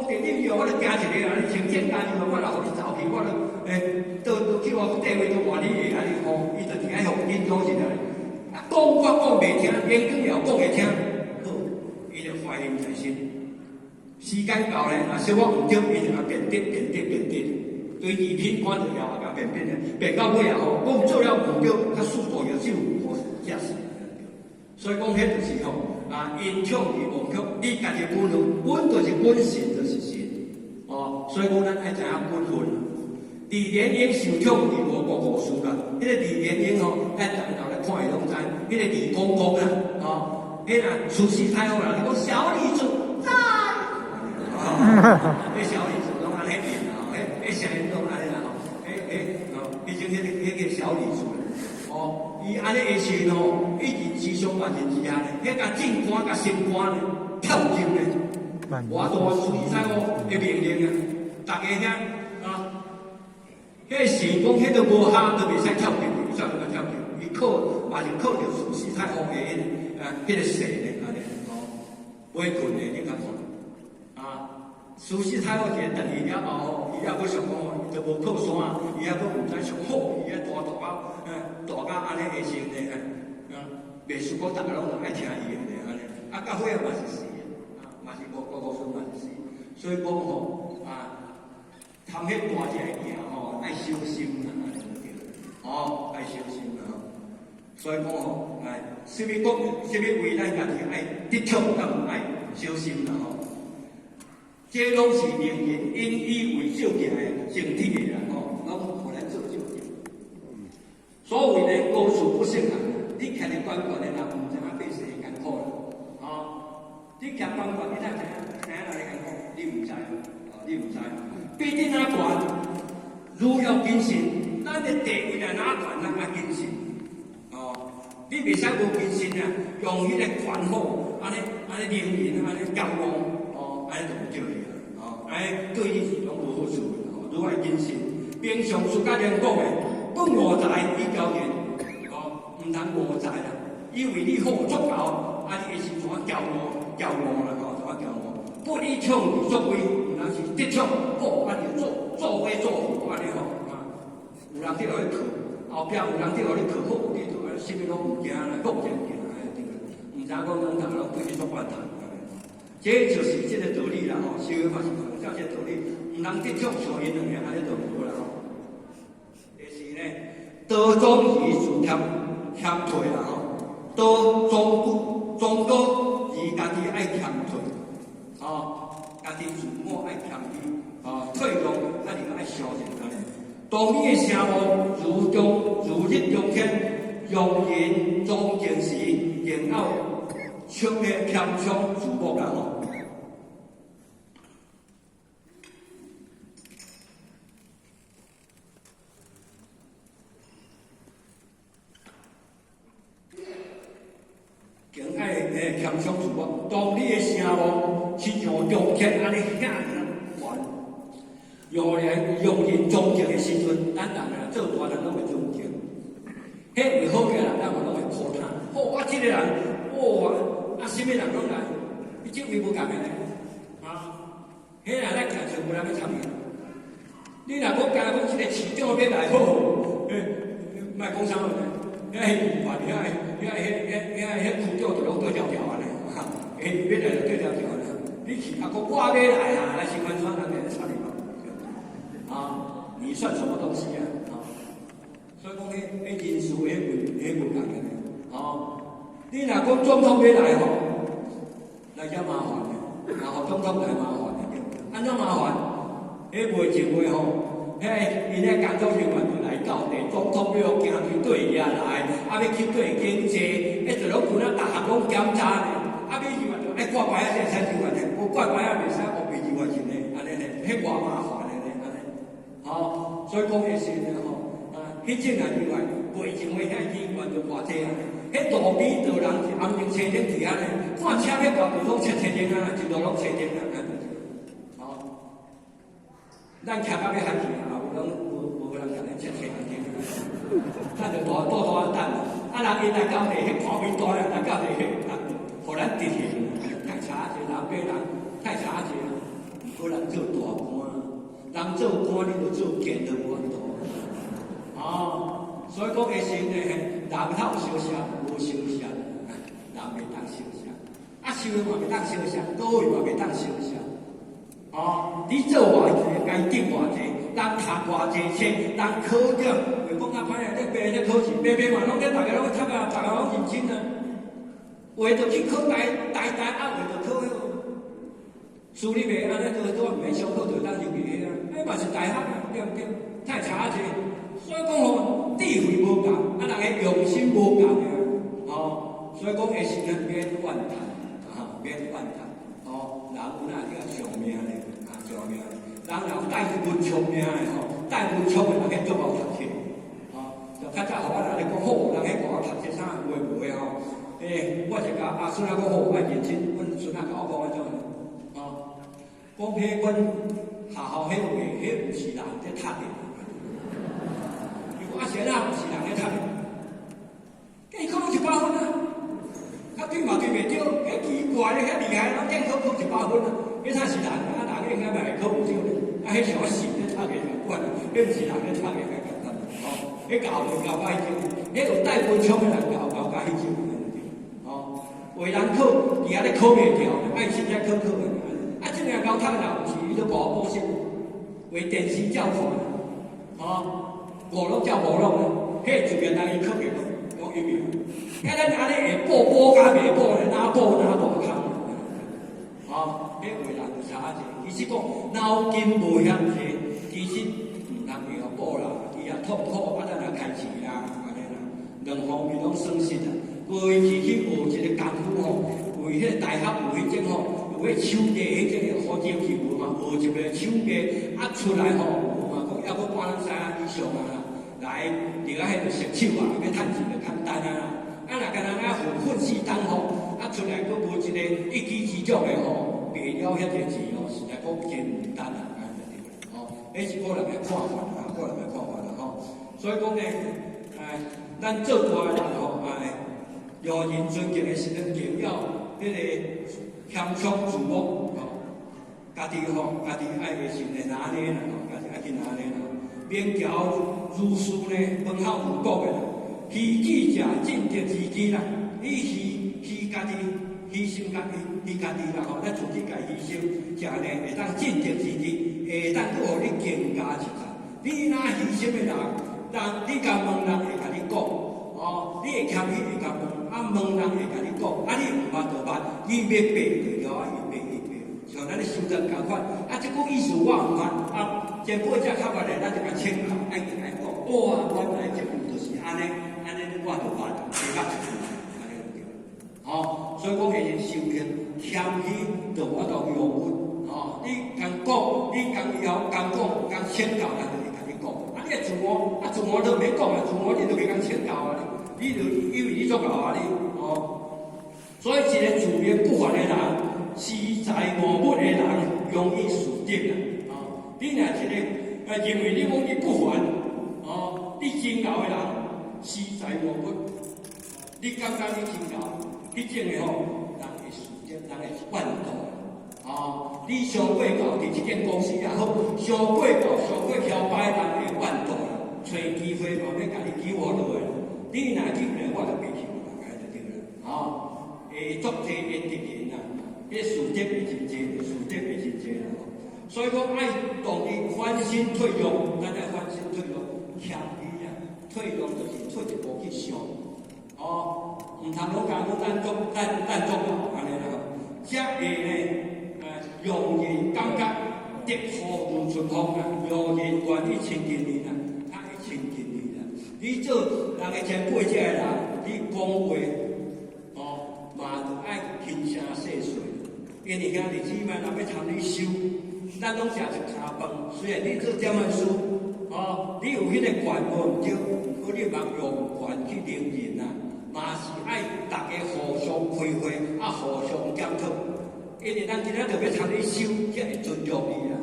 講地你以後我就驚一个啊！你穿正家就我若予你走去，我就欸，都都去我地位都換你的，按呢吼，伊就定愛予緊張一下。啊，講我講袂聽，言講了講會聽，好，伊就歡欣在心。時間到咧，若小可毋對，伊就共辯得、辯得、辯得，對二品看著了，也共辯辯咧，辯到尾啊吼，講做了毋對，較速度也只有無正是。所以講，彼就是吼啊，因寵而忘卻，你家己本分，本就是本性，就是神。哦，所以講咱愛知影本分。李蓮英受寵而無顧故事啦，彼個李蓮英吼，咱逐個來看伊攏知，彼個李公公啊，吼，彼個慈禧太后啦，你講小李子在。彼小李子攏按呢念啦，吼，彼聲音攏按呢啦，吼，彼彼吼，彼種彼個小李子，哦，伊按呢的時吼，一人之上萬人之下咧，彼共正官佮升官咧，跳級咧，偌大慈禧太后的命令啊，逐家遐啊，彼時講彼都無效，都袂使跳級，伊怎能夠跳級？伊靠嘛是靠著慈禧太后的彼個啊，彼個勢咧，按呢，哦，袂困的，你較看。啊，慈禧太后一個轉去了後吼，伊猶閣想講吼，伊就無靠山，伊猶閣毋知上好，伊遐大大啊，大甲按呢的時陣，啊，袂輸講逐个攏愛聽伊的咧，按呢，啊，到尾仔嘛是死的，啊，嘛是無無無孫嘛是死，所以講吼，啊，貪彼大隻的件吼，愛小心啦，按呢就對，哦，愛小心啦吼。所以講吼，哎，啥物國，啥物為咱家己愛得寵，咱愛小心啦吼。這攏是令人引以為照鏡的整體的啦，吼，攏予咱做照鏡。所謂的高處不勝寒，你徛佇懸懸的人，毋知影百姓的艱苦啦，吼。你徛懸懸，你哪知影知影人的艱苦？你毋知，哦，你毋知。比你若懸，愈要謹慎。咱的地位若哪懸，咱較謹慎。哦，你袂使無謹慎啊，用彼個權吼，按呢按呢凌人，按呢驕傲。哦，按呢就毋對去啊！哦，按呢對你是攏無好處的，吼，愈愛謹慎。平常時甲人講的，不傲財以驕人，哦，毋通傲財啦。以為你好足夠，啊，你的時陣驕傲，驕傲啦，吼，怎啊驕傲？不以寵而作威，毋通是得寵，好，啊，就做作威作福，按呢吼，啊，有人佇予你靠，後壁有人佇予你靠好，你就按呢啥物攏毋驚啦，向前行，按呢對啦。毋知影講咱逐个攏對你足怨嘆。這就是這個道理啦吼，社會嘛是按照這個道理，毋通得寵像𪜶兩个按呢就無啦吼。第四呢，道忠而自謙謙退啦吼，道忠忠告而家己愛謙退，吼，家己自我愛謙虛，吼，退讓啊，你愛相信按呢。當你的聲望如中如日中天，容人尊敬時，然後唱的謙謙自牧啦吼。更愛欸謙謙自牧。當你的聲望親像中天按呢遐爾懸，讓人讓人尊敬的時陣，咱人啊做大人攏會尊敬。彼為好嘅人，咱嘛攏會苦嘆。哦，啊，這個人，哇，啊，啥物人攏來，伊這位無仝的呢？啊，彼若來行出，無人欲參伊。你若講敢若講這個市長欲來，好，欸，莫講啥物呢？遐議員、遐遐遐遐遐區長就攏對條條按呢，哈，欸，欲來就對條條按呢。你去啊，講我欲來啊，來新環村人會插你嘛？啊，你算什麼東西啊？啊，所以講，彼彼人事彼問彼無仝的呢。哦，你若講總統欲來吼，來遮麻煩的，若予總統來麻煩的，對。按怎麻煩？彼袂前話吼，彼𪜶个工作人員就來到地，總統欲予行去對遐來，啊欲去對經濟，彼就攏有影逐項攏檢查呢。啊，欲入來就愛掛牌仔才會使入來呢，無掛牌仔袂使烏白入來進呢，按呢呢，彼偌麻煩的呢，按呢。吼，所以講的是呢吼，啊，彼種啊入來，袂前話遐議員就偌濟啊，彼路邊就人是紅燈青燈佇遐呢，看車欲到就攏切青燈啊，一路攏青燈啊，吼。咱徛到欲遐去啊，有攏無無人共咱切青燈，咱就大大大等。啊，人𪜶來到地，彼看面大人來到地，彼，予咱直行，太差者，人爬人，太差者，毋過咱做官，你就做見都無法度。哦，所以講下時呢，人較有相惜，無相惜，人袂當相惜。啊，修嘛袂當相惜，倒位嘛袂當相惜。哦，你做偌濟，該得偌濟，人讀偌濟冊，人考著，話講較歹啊，你爸咧考試，爸爸嘛攏咧，逐家攏讀啊，逐家攏認真啊。話就去考台台大，啊，話就考彼個私立的，按呢都都毋免上課就會當入去啊，彼嘛是大學啊，對毋對？太差濟，所以講吼，智慧無仝，啊，人的用心無仝的，哦，所以講下時陣免怨嘆，啊，免怨嘆，哦，人有哪叫上命咧，啊，上命，人若有帶文聰明的吼，帶文聰的人彼足𠢕讀冊，哦，就較早予我人咧講好，人彼無讀冊啥有的無的吼。欸，我就共阿孫仔講好，愛認真，阮孫仔共我講按怎呢？哦，講彼阮學校彼個彼毋是人咧讀的，伊講啊是按怎毋是人咧讀的？伊考攏100分啊，啊對嘛對袂著，彼奇怪咧，遐厲害，攏見考考一百分啊，彼啥是人啊？人應該嘛會考毋少咧，啊，彼是我神咧讀的共款，彼毋是人咧讀的較簡單，哦，彼教會教甲彼種，彼有帶文聰的人教教甲彼種。有人考，佇遐咧考袂著，愛真正考考的。啊，這爾𠢕讀的人，毋是伊都無補習，為電視照看，吼，五攏照無攏的，彼自然人伊考袂過，講有沒有？啊，咱按呢會補補佮袂補咧，哪補哪大空。吼，彼有的人就差者。其實講腦筋無遐濟，其實毋通會曉補啦，伊也痛苦，啊，咱也開錢啦，按呢啦，兩方面攏損失啦。過去去學一個功夫吼，為彼個大學有彼種吼，有彼手藝，彼種的好招去無嘛？學一個手藝啊出來吼，有嘛講抑閣半人知影以上啊，來佇遐彼個熟手啊，欲趁錢就簡單啊啦。啊，若干焦啊混混死當吼，啊出來閣無一個一技之長的吼，賣了遐濟錢吼，實在講真毋單啊，按呢對吼，彼是個人的看法啊，個人的看法啦吼。所以講呢，哎，咱做大的人吼，哎。讓人尊敬的時陣，更要彼個謙謙自我吼，家己吼，家己愛的時陣哪呢啦吼，家己愛去哪呢啦。明朝儒士呢，飯後有講的啦，虛己者進德自己啦，你虛虛家己，犧牲家己，虛家己啦吼，咱自己家犧牲，才呢會當進德自己，會當閣予你更加一層。你若虛心的人，人你共問人會共你講，哦，你會謙虛會共問，啊問人會共你講，啊你毋捌就捌，你欲爬就了啊，伊爬伊爬，像咱咧修真仝款，啊這句意思我毋捌，啊前輩才較捌的，咱就共請教，愛共伊講，哇，原來這句就是按呢，按呢我就捌，加捌一句，按呢就對。吼，所以講會修行謙虛，就無法度用阮，吼，你共講，你共以後共講，共請教，人就會共你講。啊，你自我，啊自我都毋免講啊，自我你就袂共請教啊，你就以為你足𠢕啊你，哦。所以一個自命不凡的人，恃才傲物的人，容易樹敵啦。哦，你若一個認為你講你不凡，哦，你真𠢕的人，恃才傲物，你感覺你真𠢕，彼種的吼，人會樹敵，人會怨妒。哦，你傷過𠢕，佇這間公司也好，傷過𠢕，傷過囂擺，人會怨妒啦。揣機會嘛，欲共你欺負落來。你若入來，我就袂去，按呢就對啦。哦，會足濟的敵人啊，彼樹敵會真濟，樹敵會真濟啦。所以講愛懂得反省退讓，咱愛反省退讓，謙虛啊，退讓就是退一步去想。哦，毋通攏講講咱足咱咱足𠢕按呢啦。才會呢，讓人感覺德好如春風啊，讓人願意親近你啦，較會親近你啦。你做人的前輩這个人，你講話哦，嘛著愛輕聲細說，因為兄弟姊妹若欲參你收，咱攏食一跤飯。雖然你做點仔師，哦，你有彼個權無毋對，毋過你茫用權去凌人啊，嘛是愛逐家互相開會，啊，互相檢討。因為人今仔就欲參你收，才會尊重你啊。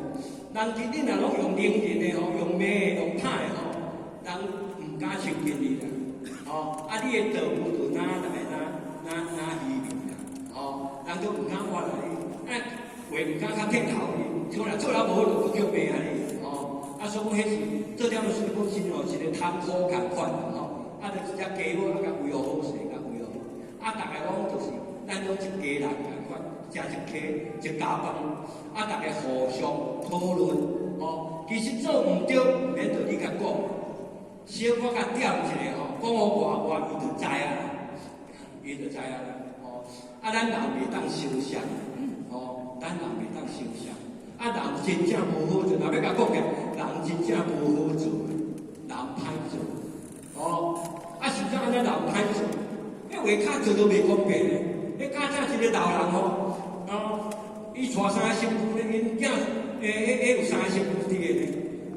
人今日若攏用凌人的吼，用罵的、用拍的吼，人毋敢親近你啦。吼，啊，你的道務就哪來哪哪哪虛偽啦。吼，人就毋敢活來，啊，話毋敢較鐵頭，像若做了無好，就閣叫罵按呢。吼，啊，所以講彼是做點仔是講親像一個窗戶仝款吼，啊，就一隻雞母啊，共餵予好勢，共餵予好。啊，逐个攏就是咱攏一家人仝款，食一家一家飯，啊，逐个互相討論，吼。其實做毋對，毋免著你共講，小可共點一下吼，講予外外，伊就知啊，伊就知啊啦，吼。啊，咱人袂當相殺，吼，咱人袂當相殺。啊，人真正無好做，若欲共講起來，人真正無好做，人歹做，吼。啊，是怎按呢人歹做？彼話較做都袂方便的。彼較早一個老人吼，哦，伊帶三個新婦咧，𪜶囝，欸，欸，有三個新婦佇个呢。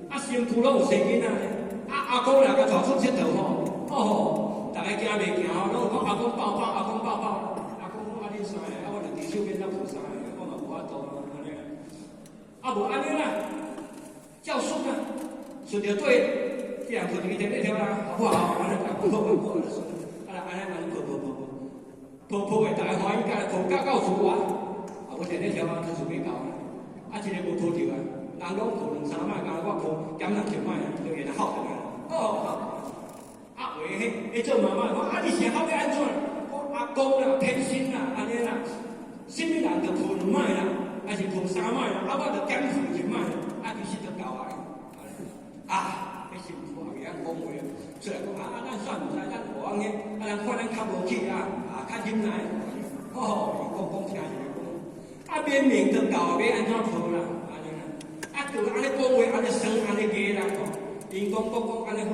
啊，新婦攏有生囡仔咧。啊，阿公若共帶出𨑨迌吼，哦吼，逐个行袂行吼，攏講阿公抱抱，阿公抱抱。阿公講啊，恁三個，啊，我兩隻手邊才抱三個，我嘛無法度按呢。啊，無按呢啦，照順啊，順著對，這人抱一個咧跳啦，好不好？按呢，好好好，順，啊，按呢按呢抱抱抱抱，抱抱的，逐个歡喜甲抱甲到厝啊，啊，無佇咧跳啊，就厝邊到啊，啊，一个無抱著啊，人攏抱兩三擺，敢若我抱減人一擺，就會來哭轉來。哦，啊，有的彼彼做媽媽講啊，你是哭欲按怎？講阿公啦，偏心啦，按呢啦，啥物人就抱兩擺啦，還是抱三擺啦，啊，我就減抱一擺，啊，其實就夠啊。啊，彼新婦也袂曉講話，出來講啊，啊，咱煞毋知，咱無按呢，啊，人看咱較無去啊，啊，較忍耐。哦，伊講講聽是講，啊，明明就夠，欲按怎抱啦？按呢啦，啊，就按呢講話，按呢耍，按呢假啦，吼。𪜶講講講按呢好。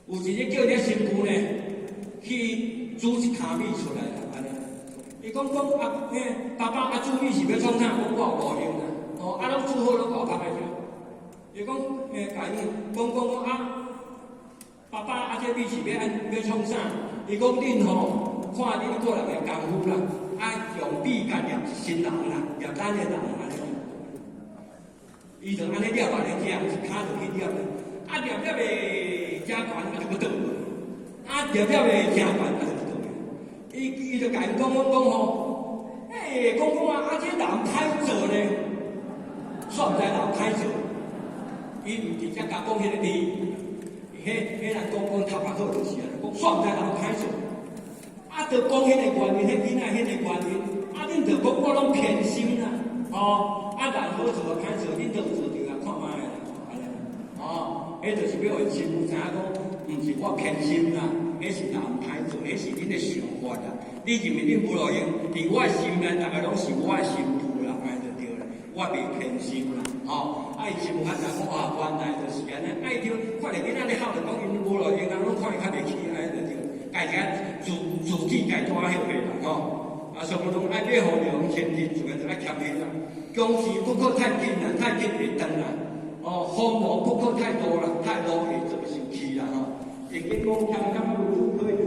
有一日叫遐新婦呢，去煮一坩米出來啦，按呢。伊講講啊，彼爸爸啊，煮米是欲創啥？講我有路用啦，哦，啊，攏煮好攏予我拍來食。伊講，欸，共伊講講講啊，爸爸啊，這米是欲按欲創啥？伊講恁吼，看恁個人的功夫啦，啊，用米共捏一身人啦，捏咱的人按呢。伊就按呢捏按呢這樣，一跤就去捏咧，啊，捏捏的誠懸，啊就閣倒，啊，捏捏的誠懸，啊就閣倒。伊伊就共𪜶講講講吼，欸，講講啊，啊，這人歹做咧，煞毋知人歹做。伊毋直接共講彼個字，彼彼人講講頭殼好就是啊，講煞毋知人歹做。啊，就講彼個原因，彼囡仔彼個原因，啊，恁就講我攏偏心啦，吼，啊，人好做歹做，恁都有做著啊，看覓啦，按呢，哦，彼就是欲予新婦知影講，毋是我偏心啦，彼是人歹做，彼是恁的想法啦。你認為恁無路用，佇我心內，逐个攏是我的新婦啦，按呢就對啦，我袂偏心啦，吼。啊，伊新婦較知講啊，原來就是按呢，啊，伊就看著囡仔咧哭，就講𪜶無路用啊，攏看伊較袂起，按呢就對，家己自自己家帶歇歲啦，吼。啊，所以講愛欲予良親近自然就愛謙虛啦。強勢不可太緊啦，太緊會斷啦。哦，鋒芒不可太多啦，太多會做生氣啦，吼。會記講謙謙如可以。